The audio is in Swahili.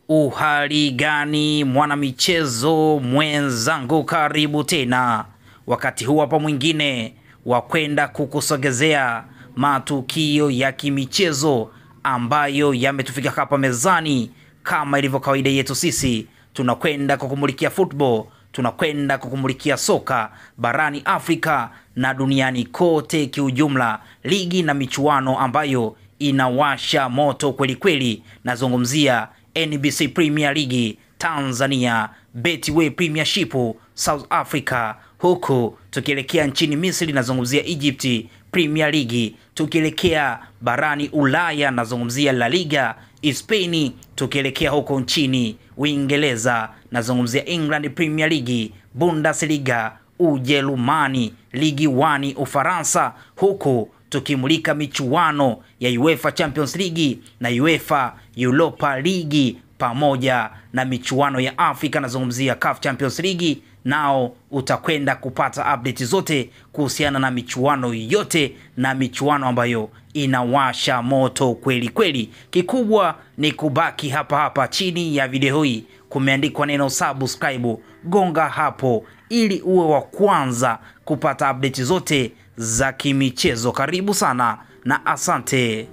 Uhali gani mwanamichezo mwenzangu, karibu tena wakati huu hapa mwingine wa kwenda kukusogezea matukio ya kimichezo ambayo yametufika hapa mezani. Kama ilivyo kawaida yetu sisi, tunakwenda kukumulikia football, tunakwenda kukumulikia soka barani Afrika na duniani kote kiujumla, ligi na michuano ambayo inawasha moto kweli kweli. Nazungumzia NBC Premier League Tanzania, Betway Premiership South Africa, huku tukielekea nchini Misri nazungumzia Egypt Premier League, tukielekea barani Ulaya nazungumzia La Liga Spain, tukielekea huko nchini Uingereza nazungumzia England Premier League, Bundesliga Ujerumani, Ligi 1 Ufaransa, huku tukimulika michuano ya UEFA Champions League na UEFA Europa League pamoja na michuano ya Afrika nazungumzia CAF Champions League. Nao utakwenda kupata update zote kuhusiana na michuano yote na michuano ambayo inawasha moto kweli kweli. Kikubwa ni kubaki hapa hapa chini ya video hii kumeandikwa neno subscribe, gonga hapo ili uwe wa kwanza kupata update zote za kimichezo. Karibu sana na asante.